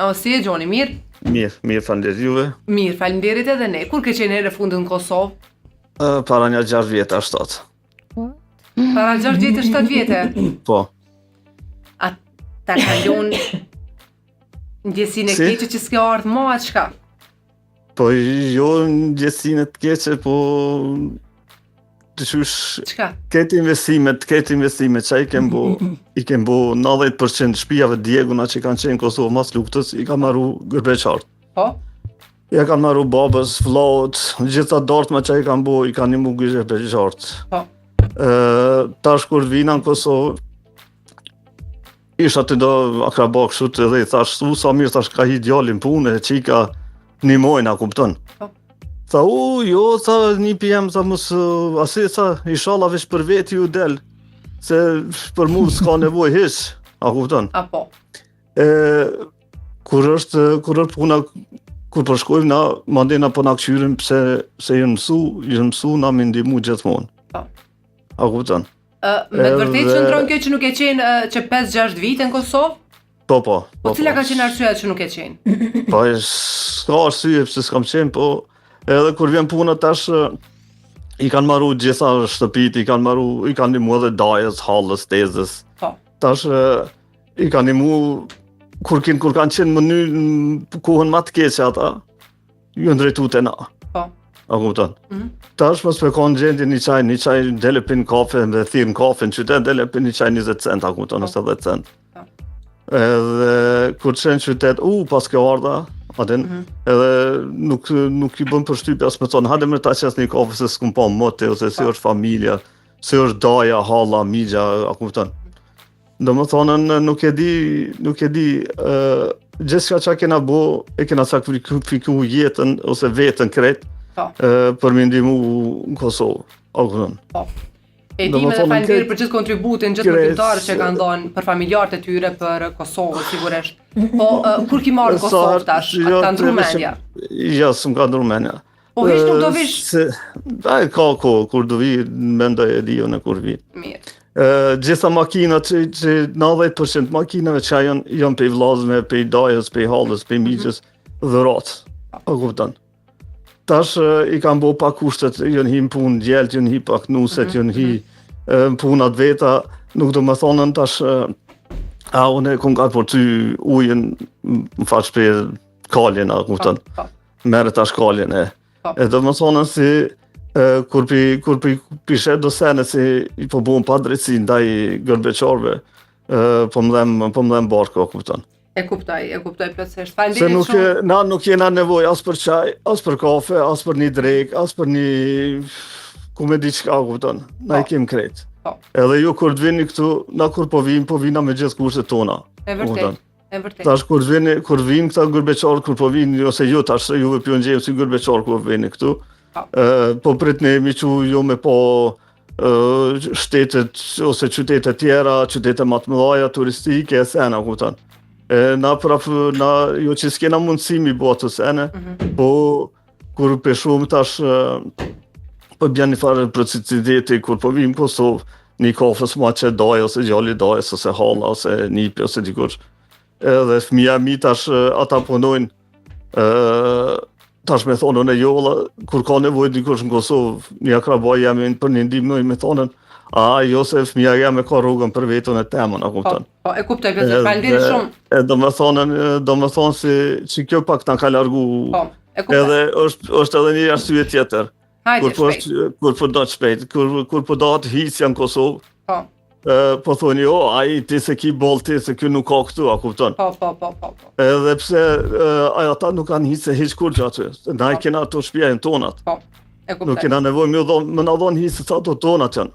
O, si je Gjoni, mirë? Mirë, mirë, faleminderit juve. Mirë, faleminderit edhe ne. Kur ke qenë herë e fundit në Kosovë? Ë, Para një 6 vjetë, a 7. Para 6 vjetë, 7 vjetë. Po. A ta ka lon ndjesinë e Si? keqe që s'ke ardhë ma, a çka? Po jo ndjesinë të keqe, po të qysh Çka? këtë investimet, këtë investimet që i kem bo, i kem bo 90% shtëpiave djeguna që kanë qenë në Kosovë mas luftës, i kam marru gërbeqart. Po? Ja kanë marru babës, vllaut, gjitha dortma që i kanë bo, i kanë nimu gërbeqart. Po. Ë, tash kur vina në Kosovë, isha të do akraba kështu të edhe i thash, u sa mirë thash ka hi djalin punë, e qika nimojnë, a kupton? Po. Tha, u, jo, tha, një PM, tha, mos, uh, asi, tha, inshallah veç për veti ju del, se për mu s'ka nevojë hiç, a kupton? Apo? E, kur është, kur është puna, kur po shkojmë na, mandena po na kqyrim pse se janë mësu, janë mësu na me ndihmu gjithmonë. Po. A kupton? Ë, me të vërtetë Edhe- qëndron kjo që nuk e qenë ë, që 5-6 vite në Kosovë? Po, po. Po cila ka qenë arsyeja që nuk e qenë? Po, e, s'ka arsye pse s'kam qenë, po edhe kur vjen puna tash e, i kanë marru gjitha shtëpitë, i kanë marru, i kanë ndihmu edhe dajës, hallës, tezës. Po. Tash e, i kanë ndihmu kur kin kur kanë qenë mënyrë në kohën më të keqe ata, ju drejtu te na. Po. A kupton? Mhm. Tash mos pe kanë gjendje një çaj, një çaj dele pin kafe dhe thirr në kafe në qytet dele pin një çaj 20 cent, a kupton, Po. ose 10 cent. Po. Edhe kur qenë në qytet, u pas ke ardha, a din, Mhm. edhe nuk nuk i bën përshtypje as me thonë, hajde më ta qes një kafe se s'kum pa më ti ose si Po. është familja, si është daja, halla, migja, a kupton? Do më thonën, nuk e di, nuk e di, ë gjithçka që kena bo, e kena sakrifiku jetën ose vetën krejt, Po. ë, për me ndihmu në Kosovë. A kupton? E Do di më me dhe thonë, faleminderit krejt- për gjithë kontributin, gjithë krejt- mërgimtarët që kanë dhënë për familjarët e tyre, për Kosovën sigurisht. Po ë, kur ki marrë Sa Kosovë herë- tash, a jo, të ka ndru të mendja? Jo, s'm ka ndru mendja. Po hiç nuk do Ë, vish. Se, ai ka kohë, kur do vi, mendoj e di unë kur vi. Mirë. Ë, gjitha makinat që, që 90% makinave që janë janë prej vllazëve, prej dajës, prej hallës, prej miqës, dhurat. A kupton? Tash ë, i kanë bo pak kushtet, janë hi në punë djelt, janë hi pak nuset, janë hi ë, në punat veta, nuk do më thonën tash ë, a unë e kom ka porty ujin më fal shpejt kaljen, a kupton? Po. merre tash kaljen e. Po. E do më thonën si e, kur pi, kur pi, pi shet do sene si i po buon pa drejtësi ndaj gërbeqarve, e, po më dhem, po më dhem barku, a kupton. E kuptoj, e kuptoj plotësisht. Se Faleminderit nuk e, shumë. na nuk jena nevojë as për çaj, as për kafe, as për një drek, as për një ku me diçka, a kupton. Na i Po. kem krejt. Po. Edhe ju kur të vini këtu, na kur po vim, po vina me gjithë kushtet tona. E vërtet, kupton. e vërtet. Tash kur vini, kur vin këta gërbeqar, kur po vin ose ju tash se juve po ju ngjejmë si gërbeqar kur vini këtu. Po. Ë po pritni mi çu jo me po ë shtetet ose qytetet tjera, qytete më të mëdha turistike e sena, kupton. E na prap na jo që s'kena mundësi mi bo ato sene, Mhm. po kur pe shumë tash ë, po bjen një farë reciprociteti kur po vim në Kosovë, një kafe s'ma që daj ose djali dajës ose halla ose nipi ose dikush. Edhe fëmija mi tash ë, ata punojnë ë tash me thonë unë jo valla, kur ka nevojë dikush në Kosovë, një akraba jam për një ndihmë me thonën, a jo se fëmija jam e ka rrugën për vetën e temën, a Po, kupton? po, e kuptoj plotësisht. Faleminderit Edhe- shumë. E do me thonën, do me thonë si që kjo pak na ka largu Po, e kuptoj. edhe është është edhe një arsye tjetër. Hajde Kur po shpejt. është kur po do shpejt, kur kur po dahet hisja në Kosovë, Po, ë, po thonë jo, ai ti se ki boll ti se ky nuk ka këtu, a kupton? po, po, po, po, po. Edhe pse ë, ai ata nuk kanë hise hiç kurrë aty. Na i Po. kena ato shtëpia janë tonat. Po, e Nuk kuptoj. kena nevojë më dhon, më na dhon hise sa ato tonat janë.